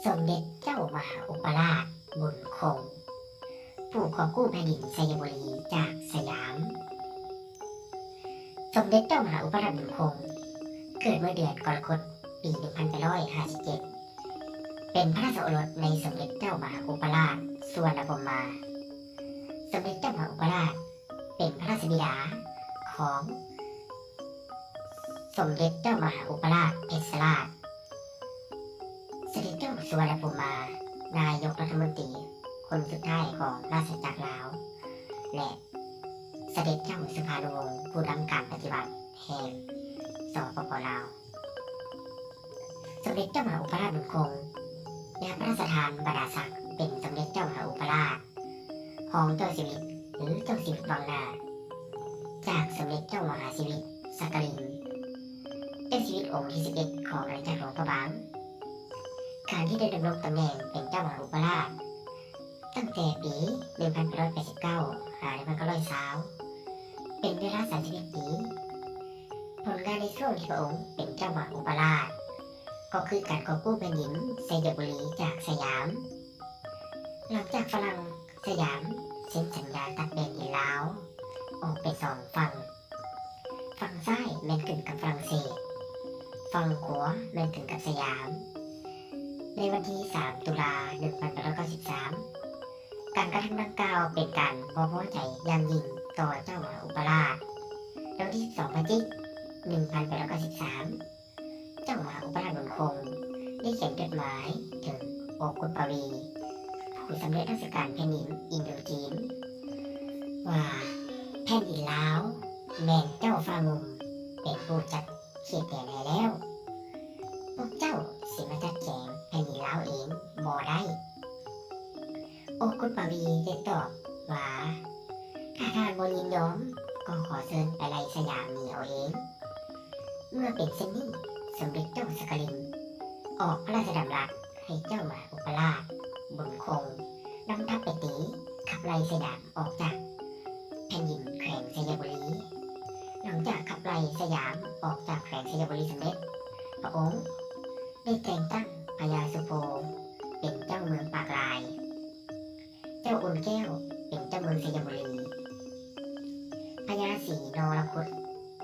ສົມເດັດເຈົ້າມະຫາອຸປະລາດບຸນຄົງ ຜູ້ກອບກູ້ແຜ່ນດິນໄຊຍະບູລີຈາກສະຫຍາມ. ສົມເດັດເຈົ້າມະຫາອຸປະລາດບຸນຄົງ ເກີດເມື່ອເດືອນກໍລະກົດ ປີໜຶ່ງພັນແປດຮ້ອຍຫ້າສິບເຈັດ ເປັນພະລາຊະໂອລົດໃນສົມເດັດເຈົ້າມະຫາອຸປະລາດສຸວັນນະພົມມາ. ສົມເດັດເຈົ້າມະຫາອຸປະລາດ ເປັນພະລາຊະບິດາຂອງສົມເດັດເຈົ້າມະຫາອຸປະລາດເພັດຊະລາດ. ສະເດັດເຈົ້າສຸວັນນະພົມມາ ນາຍົກລັດຖະມົນຕີຄົນສຸດທ້າຍຂອງລາຊະອານາຈັກລາວ ແລະ ສະເດັດເຈົ້າສຸພານຸວົງ ຜູ້ນຳການປະຕິວັດແຫ່ງ ສປປ ລາວ. ສົມເດັດເຈົ້າມະຫາອຸປະລາດບຸນຄົງ ໄດ້ຮັບພະລາຊະທານບັນດາສັກເປັນສົມເດັດເຈົ້າມະຫາອຸປະລາດ ຮອງເຈົ້າຊີວິດ ຫຼື ເຈົ້າຊີວິດວັງໜ້າ ຈາກສົມເດັດເຈົ້າມະຫາຊີວິດສັກກະລິນ ເຈົ້າຊີວິດອົງທີສິບເອັດຂອງອານາຈັກຫຼວງພະບາງ. ການທີ່ໄດ້ດຳລົງຕຳແໜ່ງເປັນເຈົ້າມະຫາອຸປະລາດ ຕັ້ງແຕ່ປີໜຶ່ງພັນແປດຮ້ອຍແປດສິບເກົ້າ ຫາ ໜຶ່ງພັນເກົ້າຮ້ອຍຊາວ ເປັນເວລາສາມສິບເອັດປີ. ຜົນງານໃນຊ່ວງທີ່ພະອົງເປັນເຈົ້າມະຫາອຸປະລາດ ກໍຄືການກອບກູ້ແຜ່ນດິນໄຊຍະບູລີຈາກສະຫຍາມ. ຫຼັງຈາກຝຣັ່ງສະຫຍາມເຊັນສັນຍາຕັດແບ່ງດິນລາວອອກເປັນສອງຝັ່ງ, ຝັ່ງຊ້າຍແມ່ນຂຶ້ນກັບຝຣັ່ງເສດ, ຝັ່ງຂວາແມ່ນຂຶ້ນກັບສະຫຍາມ. ໃນວັນທີສາມ ຕຸລາ ໜຶ່ງພັນແປດຮ້ອຍເກົ້າສິບສາມ ການກະທຳດັ່ງກ່າວເປັນການບໍ່ພໍໃຈຢ່າງຍິ່ງຕໍ່ເຈົ້າມະຫາອຸປະລາດ. ໃນວັນທີສິບສອງ ພະຈິກ ໜຶ່ງພັນແປດຮ້ອຍເກົ້າສິບສາມ ເຈົ້າມະຫາອຸປະລາດບຸນຄົງ ໄດ້ຂຽນຈົດໝາຍເຖິງໂອກຸດປະວີ ຜູ້ສຳເລັດລາຊະການແຜ່ນດິນອິນໂດຈີນ ວ່າ ແຜ່ນດິນລາວແມ່ນເຈົ້າຟ້າງຸ່ມເປັນຜູ້ຈັດເຂດແດນໃຫ້ແລ້ວ, ພວກເຈົ້າຊິມາຈັດແຈງແຜ່ນດິນລາວເອງບໍ່ໄດ້. ໂອກຸດປະວີໄດ້ຕອບວ່າ ຖ້າທ່ານບໍ່ຍິນຍອມ ກໍຂໍເຊີນໄປໄລ່ສະຫຍາມໜີເອົາເອງ. ເມື່ອເປັນເຊັ່ນນີ້ ສົມເດັດເຈົ້າສັກກະລິນ ອອກພະລາຊະດຳລັດໃຫ້ເຈົ້າມະຫາອຸປະລາດບຸນຄົງ ນຳທັບໄປຕີຂັບໄລ່ສະຫຍາມອອກຈາກແຜ່ນດິນແຂວງໄຊຍະບູລີ. ຫຼັງຈາກຂັບໄລ່ສະຫຍາມອອກຈາກແຂວງໄຊຍະບູລີສຳເລັດ, ພະອົງ ໄດ້ແຕ່ງຕັ້ງພະຍາສຸໂພເປັນເຈົ້າເມືອງປາກລາຍ, ເຈົ້າອຸ່ນແກ້ວເປັນເຈົ້າເມືອງໄຊຍະບູລີ, ພະຍາສີນໍລະຄຸດ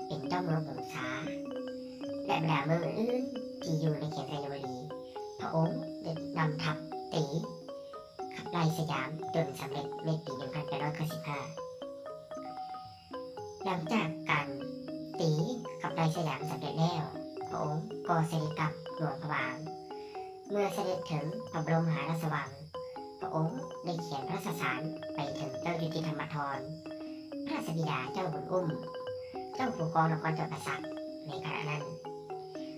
ເປັນເຈົ້າເມືອງຫົງສາ ແລະ ບັນດາເມືອງອື່ນທີ່ຢູ່ໃນແຂວງໄຊຍະບູລີ. ພະອົງໄດ້ນຳທັບຕີຂັບໄລ່ສະຫຍາມຈົນສຳເລັດໃນປີໜຶ່ງພັນແປດຮ້ອຍເກົ້າສິບຫ້າ. ຫຼັງຈາກການຕີຂັບໄລ່ສະຫຍາມສຳເລັດແລ້ວ, ພະອົງກໍສະເດັດກັບຫຼວງພະບາງ. ເມື່ອສະເດັດເຖິງພະບລົມມະຫາລາຊະວັງ, ພະອົງໄດ້ຂຽນພະລາຊະສານໄປເຖິງເຈົ້າຍຸຕິທຳມະທອນ ພະລາຊະບິດາເຈົ້າບຸນອຸ້ມ, ເຈົ້າຜູ້ຄອງນະຄອນຈຳປາສັກໃນຂະນະນັ້ນ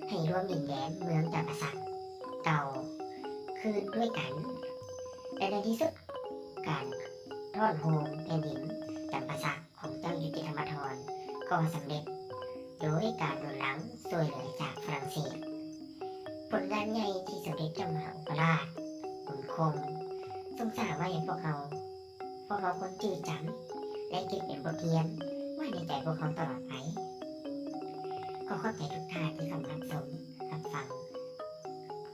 ໃຫ້ລວມດິນແດນເມືອງຈຳປາສັກເກົ່າຄືນດ້ວຍກັນ ແລະ ໃນທີ່ສຸດ ການທ້ອນໂຮມແຜ່ນດິນຈຳປາສັກຂອງເຈົ້າຍຸຕິທຳມະທອນກໍສຳເລັດ ໂດຍການໜູນຫຼັງຊ່ວຍເຫຼືອຈາກຝຣັ່ງເສດ. ຜົນງານໃຫຍ່ທີ່ສົມເດັດເຈົ້າມະຫາອຸປະລາດບຸນຄົງຊົງສ້າງໄວ້ໃຫ້ພວກເຮົາ ພວກເຮົາຄວນຈື່ຈຳ ແລະ ເກັບເປັນບົດຮຽນໄວ້ໃນໃຈພວກເຮົາຕະຫຼອດໄປ. ຂໍຂອບໃຈທຸກທ່ານທີ່ເຂົ້າມາຮັບຊົມຮັບຟັງ.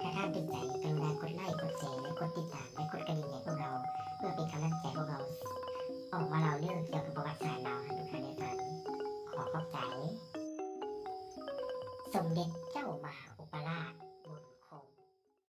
ຖ້າທ່ານຖືກໃຈ ກະລຸນາກົດໄລ້ ກົດແຊ ແລະ ກົດຕິດຕາມ ແລະ ກົດກະດິ່ງໃຫ້ພວກເຮົາ ເພື່ອເປັນກຳລັງໃຈພວກເຮົາອອກມາເລົ່າເລື່ອງກ່ຽວກັບປະຫວັດສາດລາວໃຫ້ທຸກທ່ານໄດ້ຟັງ. ຂໍຂອບໃຈ. ສົມເດັດເຈົ້າມະຫາ